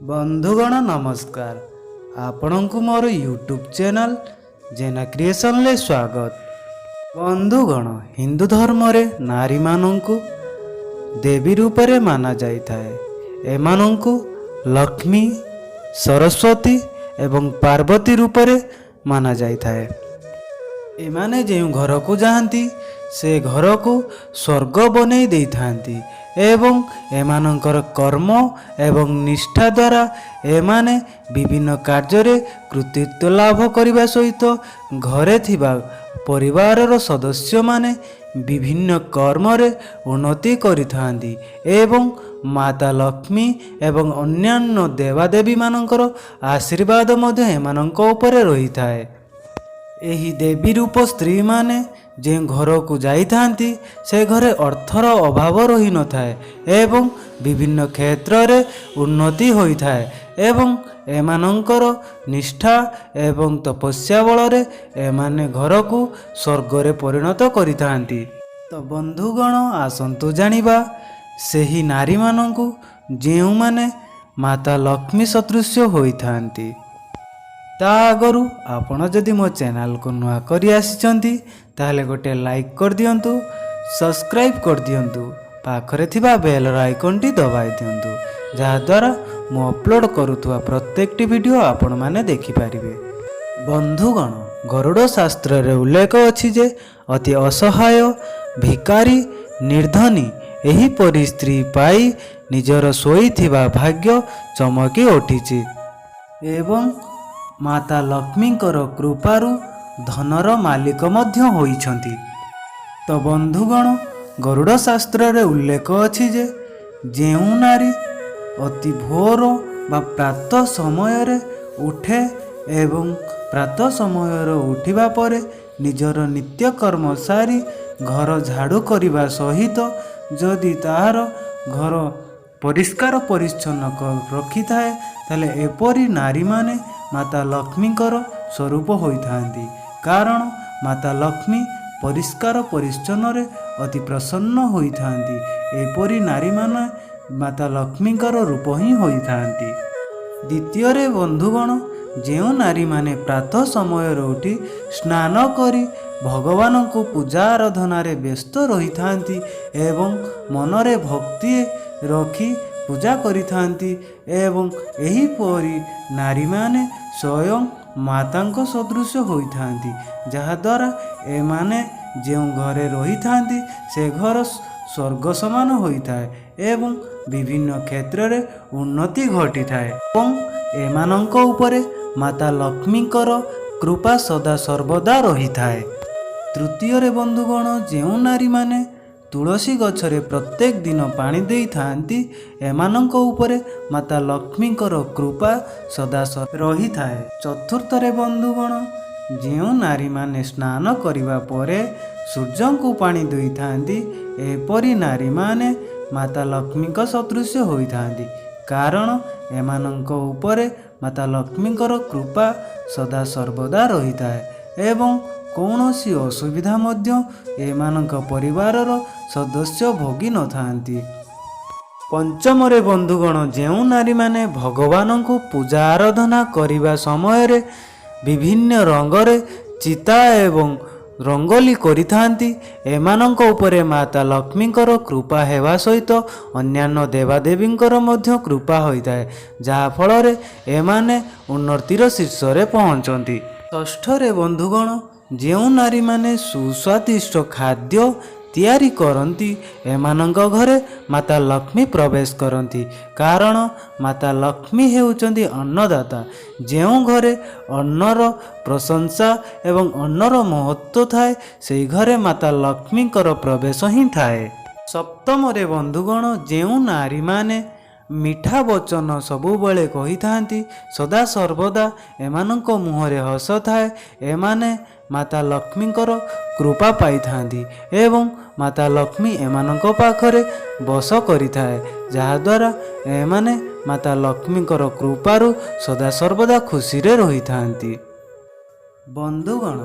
ବନ୍ଧୁଗଣ ନମସ୍କାର, ଆପଣଙ୍କୁ ମୋର ୟୁଟ୍ୟୁବ୍ ଚ୍ୟାନେଲ୍ ଜେନା କ୍ରିଏସନ୍ରେ ସ୍ୱାଗତ। ବନ୍ଧୁଗଣ, ହିନ୍ଦୁ ଧର୍ମରେ ନାରୀମାନଙ୍କୁ ଦେବୀ ରୂପରେ ମାନାଯାଇଥାଏ। ଏମାନଙ୍କୁ ଲକ୍ଷ୍ମୀ, ସରସ୍ୱତୀ ଏବଂ ପାର୍ବତୀ ରୂପରେ ମାନାଯାଇଥାଏ। ଏମାନେ ଯେଉଁ ଘରକୁ ଯାଆନ୍ତି, ସେ ଘରକୁ ସ୍ୱର୍ଗ ବନେଇ ଦେଇଥାନ୍ତି ଏବଂ ଏମାନଙ୍କର କର୍ମ ଏବଂ ନିଷ୍ଠା ଦ୍ୱାରା ଏମାନେ ବିଭିନ୍ନ କାର୍ଯ୍ୟରେ କୃତିତ୍ୱ ଲାଭ କରିବା ସହିତ ଘରେ ଥିବା ପରିବାରର ସଦସ୍ୟମାନେ ବିଭିନ୍ନ କର୍ମରେ ଉନ୍ନତି କରିଥାନ୍ତି ଏବଂ ମାତା ଲକ୍ଷ୍ମୀ ଏବଂ ଅନ୍ୟାନ୍ୟ ଦେବାଦେବୀମାନଙ୍କର ଆଶୀର୍ବାଦ ମଧ୍ୟ ଏମାନଙ୍କ ଉପରେ ରହିଥାଏ। ଏହି ଦେବୀ ରୂପ ସ୍ତ୍ରୀମାନେ ଯେଉଁ ଘରକୁ ଯାଇଥାନ୍ତି, ସେ ଘରେ ଅର୍ଥର ଅଭାବ ରହିନଥାଏ ଏବଂ ବିଭିନ୍ନ କ୍ଷେତ୍ରରେ ଉନ୍ନତି ହୋଇଥାଏ ଏବଂ ଏମାନଙ୍କର ନିଷ୍ଠା ଏବଂ ତପସ୍ୟା ବଳରେ ଏମାନେ ଘରକୁ ସ୍ୱର୍ଗରେ ପରିଣତ କରିଥାନ୍ତି। ତ ବନ୍ଧୁଗଣ, ଆସନ୍ତୁ ଜାଣିବା ସେହି ନାରୀମାନଙ୍କୁ, ଯେଉଁମାନେ ମାତା ଲକ୍ଷ୍ମୀ ସଦୃଶ୍ୟ ହୋଇଥାନ୍ତି। ତା ଆଗରୁ ଆପଣ ଯଦି ମୋ ଚ୍ୟାନେଲକୁ ନୂଆ କରି ଆସିଛନ୍ତି, ତାହେଲେ ଗୋଟେ ଲାଇକ୍ କରିଦିଅନ୍ତୁ, ସବସ୍କ୍ରାଇବ୍ କରିଦିଅନ୍ତୁ, ପାଖରେ ଥିବା ବେଲ୍ର ଆଇକନ୍ଟି ଦବାଇ ଦିଅନ୍ତୁ, ଯାହାଦ୍ୱାରା ମୁଁ ଅପଲୋଡ଼ କରୁଥିବା ପ୍ରତ୍ୟେକଟି ଭିଡ଼ିଓ ଆପଣମାନେ ଦେଖିପାରିବେ। ବନ୍ଧୁଗଣ, ଗରୁଡ଼ ଶାସ୍ତ୍ରରେ ଉଲ୍ଲେଖ ଅଛି ଯେ ଅତି ଅସହାୟ, ଭିକାରୀ, ନିର୍ଦ୍ଧନୀ ଏହିପରି ସ୍ତ୍ରୀ ପାଇ ନିଜର ଶୋଇଥିବା ଭାଗ୍ୟ ଚମକି ଉଠିଛି ଏବଂ ମାତା ଲକ୍ଷ୍ମୀଙ୍କର କୃପାରୁ ଧନର ମାଲିକ ମଧ୍ୟ ହୋଇଛନ୍ତି। ତ ବନ୍ଧୁଗଣ, ଗରୁଡ଼ ଶାସ୍ତ୍ରରେ ଉଲ୍ଲେଖ ଅଛି ଯେ ଯେଉଁ ନାରୀ ଅତି ଭୋର ବା ପ୍ରାତଃ ସମୟରେ ଉଠେ ଏବଂ ପ୍ରାତଃ ସମୟରେ ଉଠିବା ପରେ ନିଜର ନିତ୍ୟକର୍ମ ସାରି ଘର ଝାଡ଼ୁ କରିବା ସହିତ ଯଦି ତାହାର ଘର ପରିଷ୍କାର ପରିଚ୍ଛନ୍ନ ରଖିଥାଏ, ତାହେଲେ ଏପରି ନାରୀମାନେ ମାତା ଲକ୍ଷ୍ମୀଙ୍କର ସ୍ୱରୂପ ହୋଇଥାନ୍ତି। କାରଣ ମାତା ଲକ୍ଷ୍ମୀ ପରିଷ୍କାର ପରିଚ୍ଛନ୍ନରେ ଅତି ପ୍ରସନ୍ନ ହୋଇଥାନ୍ତି। ଏପରି ନାରୀମାନେ ମାତା ଲକ୍ଷ୍ମୀଙ୍କର ରୂପ ହିଁ ହୋଇଥାନ୍ତି। ଦ୍ୱିତୀୟରେ ବନ୍ଧୁଗଣ, ଯେଉଁ ନାରୀମାନେ ପ୍ରାତଃ ସମୟରେ ଉଠି ସ୍ନାନ କରି ଭଗବାନଙ୍କୁ ପୂଜା ଆରାଧନାରେ ବ୍ୟସ୍ତ ରହିଥାନ୍ତି ଏବଂ ମନରେ ଭକ୍ତି ରଖି ପୂଜା କରିଥାନ୍ତି ଏବଂ ଏହିପରି ନାରୀମାନେ ସ୍ୱୟଂ ମାତାଙ୍କ ସଦୃଶ ହୋଇଥାନ୍ତି, ଯାହାଦ୍ୱାରା ଏମାନେ ଯେଉଁ ଘରେ ରହିଥାନ୍ତି, ସେ ଘର ସ୍ୱର୍ଗ ସମାନ ହୋଇଥାଏ ଏବଂ ବିଭିନ୍ନ କ୍ଷେତ୍ରରେ ଉନ୍ନତି ଘଟିଥାଏ ଏବଂ ଏମାନଙ୍କ ଉପରେ ମାତା ଲକ୍ଷ୍ମୀଙ୍କର କୃପା ସଦା ସର୍ବଦା ରହିଥାଏ। ତୃତୀୟରେ ବନ୍ଧୁଗଣ, ଯେଉଁ ନାରୀମାନେ ତୁଳସୀ ଗଛରେ ପ୍ରତ୍ୟେକ ଦିନ ପାଣି ଦେଇଥାନ୍ତି, ଏମାନଙ୍କ ଉପରେ ମାତା ଲକ୍ଷ୍ମୀଙ୍କର କୃପା ସଦା ରହିଥାଏ। ଚତୁର୍ଥରେ ବନ୍ଧୁଗଣ, ଯେଉଁ ନାରୀମାନେ ସ୍ନାନ କରିବା ପରେ ସୂର୍ଯ୍ୟଙ୍କୁ ପାଣି ଦେଇଥାନ୍ତି, ଏପରି ନାରୀମାନେ ମାତା ଲକ୍ଷ୍ମୀଙ୍କ ସଦୃଶ୍ୟ ହୋଇଥାନ୍ତି। କାରଣ ଏମାନଙ୍କ ଉପରେ ମାତା ଲକ୍ଷ୍ମୀଙ୍କର କୃପା ସଦା ସର୍ବଦା ରହିଥାଏ ଏବଂ କୌଣସି ଅସୁବିଧା ମଧ୍ୟ ଏମାନଙ୍କ ପରିବାରର ସଦସ୍ୟ ଭୋଗି ନଥାନ୍ତି। ପଞ୍ଚମରେ ବନ୍ଧୁଗଣ, ଯେଉଁ ନାରୀମାନେ ଭଗବାନଙ୍କୁ ପୂଜା ଆରାଧନା କରିବା ସମୟରେ ବିଭିନ୍ନ ରଙ୍ଗରେ ଚିତା ଏବଂ ରଙ୍ଗୋଲି କରିଥାନ୍ତି, ଏମାନଙ୍କ ଉପରେ ମାତା ଲକ୍ଷ୍ମୀଙ୍କର କୃପା ହେବା ସହିତ ଅନ୍ୟାନ୍ୟ ଦେବାଦେବୀଙ୍କର ମଧ୍ୟ କୃପା ହୋଇଥାଏ, ଯାହାଫଳରେ ଏମାନେ ଉନ୍ନତିର ଶୀର୍ଷରେ ପହଞ୍ଚନ୍ତି। ଷଷ୍ଠରେ ବନ୍ଧୁଗଣ, ଯେଉଁ ନାରୀମାନେ ସୁସ୍ୱାଦିଷ୍ଟ ଖାଦ୍ୟ ତିଆରି କରନ୍ତି, ଏମାନଙ୍କ ଘରେ ମାତା ଲକ୍ଷ୍ମୀ ପ୍ରବେଶ କରନ୍ତି। କାରଣ ମାତା ଲକ୍ଷ୍ମୀ ହେଉଛନ୍ତି ଅନ୍ନଦାତା। ଯେଉଁ ଘରେ ଅନ୍ନର ପ୍ରଶଂସା ଏବଂ ଅନ୍ନର ମହତ୍ତ୍ୱ ଥାଏ, ସେହି ଘରେ ମାତା ଲକ୍ଷ୍ମୀଙ୍କର ପ୍ରବେଶ ହିଁ ଥାଏ। ସପ୍ତମରେ ବନ୍ଧୁଗଣ, ଯେଉଁ ନାରୀମାନେ ମିଠା ବଚନ ସବୁବେଳେ କହିଥାନ୍ତି, ସଦା ସର୍ବଦା ଏମାନଙ୍କ ମୁହଁରେ ହସ ଥାଏ, ଏମାନେ ମାତା ଲକ୍ଷ୍ମୀଙ୍କର କୃପା ପାଇଥାନ୍ତି ଏବଂ ମାତା ଲକ୍ଷ୍ମୀ ଏମାନଙ୍କ ପାଖରେ ବସ କରିଥାଏ, ଯାହାଦ୍ୱାରା ଏମାନେ ମାତା ଲକ୍ଷ୍ମୀଙ୍କର କୃପାରୁ ସଦା ସର୍ବଦା ଖୁସିରେ ରହିଥାନ୍ତି। ବନ୍ଧୁଗଣ,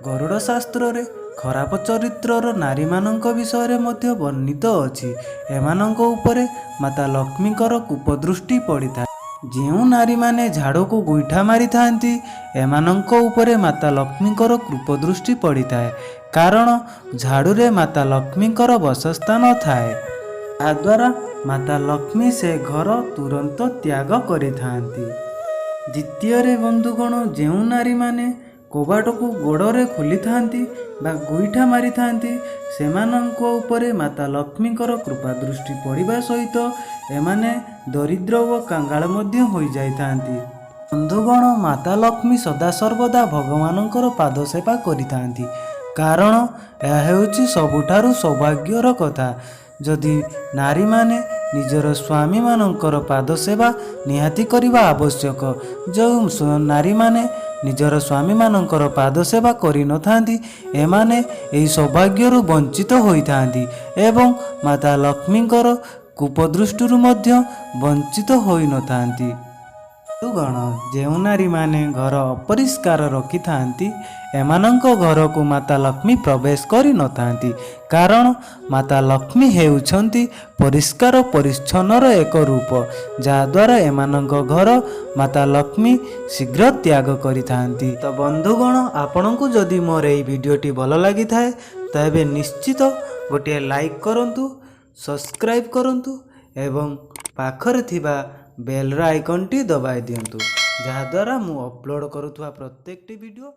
ଗରୁଡ଼ ଶାସ୍ତ୍ରରେ ଖରାପ ଚରିତ୍ରର ନାରୀମାନଙ୍କ ବିଷୟରେ ମଧ୍ୟ ବର୍ଣ୍ଣିତ ଅଛି। ଏମାନଙ୍କ ଉପରେ ମାତା ଲକ୍ଷ୍ମୀଙ୍କର କୋପଦୃଷ୍ଟି ପଡ଼ିଥାଏ। ଯେଉଁ ନାରୀମାନେ ଝାଡ଼ୁକୁ ଗୋଇଠା ମାରିଥାନ୍ତି, ଏମାନଙ୍କ ଉପରେ ମାତା ଲକ୍ଷ୍ମୀଙ୍କର କୃପଦୃଷ୍ଟି ପଡ଼ିଥାଏ, କାରଣ ଝାଡ଼ୁରେ ମାତା ଲକ୍ଷ୍ମୀଙ୍କର ବାସସ୍ଥାନ ଥାଏ। ଯାହାଦ୍ୱାରା ମାତା ଲକ୍ଷ୍ମୀ ସେ ଘର ତୁରନ୍ତ ତ୍ୟାଗ କରିଥାନ୍ତି। ଦ୍ୱିତୀୟରେ ବନ୍ଧୁଗଣ, ଯେଉଁ ନାରୀମାନେ କବାଟକୁ ଗୋଡ଼ରେ ଖୋଲିଥାନ୍ତି ବା ଗୋଇଠା ମାରିଥାନ୍ତି, ସେମାନଙ୍କ ଉପରେ ମାତା ଲକ୍ଷ୍ମୀଙ୍କର କୃପା ଦୃଷ୍ଟି ପଡ଼ିବା ସହିତ ଏମାନେ ଦରିଦ୍ର ଓ କାଙ୍ଗାଳ ମଧ୍ୟ ହୋଇଯାଇଥାନ୍ତି। ବନ୍ଧୁଗଣ, ମାତା ଲକ୍ଷ୍ମୀ ସଦାସର୍ବଦା ଭଗବାନଙ୍କର ପାଦ ସେବା କରିଥାନ୍ତି, କାରଣ ଏହା ହେଉଛି ସବୁଠାରୁ ସୌଭାଗ୍ୟର କଥା ଯଦି ନାରୀମାନେ ନିଜର ସ୍ୱାମୀମାନଙ୍କର ପାଦ ସେବା ନିହାତି କରିବା ଆବଶ୍ୟକ। ଯେଉଁ ନାରୀମାନେ ନିଜର ସ୍ୱାମୀମାନଙ୍କର ପାଦ ସେବା କରିନଥାନ୍ତି, ଏମାନେ ଏହି ସୌଭାଗ୍ୟରୁ ବଞ୍ଚିତ ହୋଇଥାନ୍ତି ଏବଂ ମାତା ଲକ୍ଷ୍ମୀଙ୍କର କୂପଦୃଷ୍ଟିରୁ ମଧ୍ୟ ବଞ୍ଚିତ ହୋଇନଥାନ୍ତି। ବନ୍ଧୁଗଣ, ଯେଉଁ ନାରୀମାନେ ଘର ଅପରିଷ୍କାର ରଖିଥାନ୍ତି, ଏମାନଙ୍କ ଘରକୁ ମାତା ଲକ୍ଷ୍ମୀ ପ୍ରବେଶ କରିନଥାନ୍ତି, କାରଣ ମାତା ଲକ୍ଷ୍ମୀ ହେଉଛନ୍ତି ପରିଷ୍କାର ପରିଚ୍ଛନ୍ନର ଏକ ରୂପ, ଯାହାଦ୍ୱାରା ଏମାନଙ୍କ ଘର ମାତା ଲକ୍ଷ୍ମୀ ଶୀଘ୍ର ତ୍ୟାଗ କରିଥାନ୍ତି। ତ ବନ୍ଧୁଗଣ, ଆପଣଙ୍କୁ ଯଦି ମୋର ଏହି ଭିଡ଼ିଓଟି ଭଲ ଲାଗିଥାଏ, ତେବେ ନିଶ୍ଚିତ ଗୋଟିଏ ଲାଇକ୍ କରନ୍ତୁ, ସବସ୍କ୍ରାଇବ୍ କରନ୍ତୁ ଏବଂ ପାଖରେ ଥିବା ବେଲ୍ର ଆଇକନ୍ଟି ଦବାଇ ଦିଅନ୍ତୁ, ଯାହାଦ୍ୱାରା ମୁଁ ଅପଲୋଡ଼ କରୁଥିବା ପ୍ରତ୍ୟେକଟି ଭିଡ଼ିଓ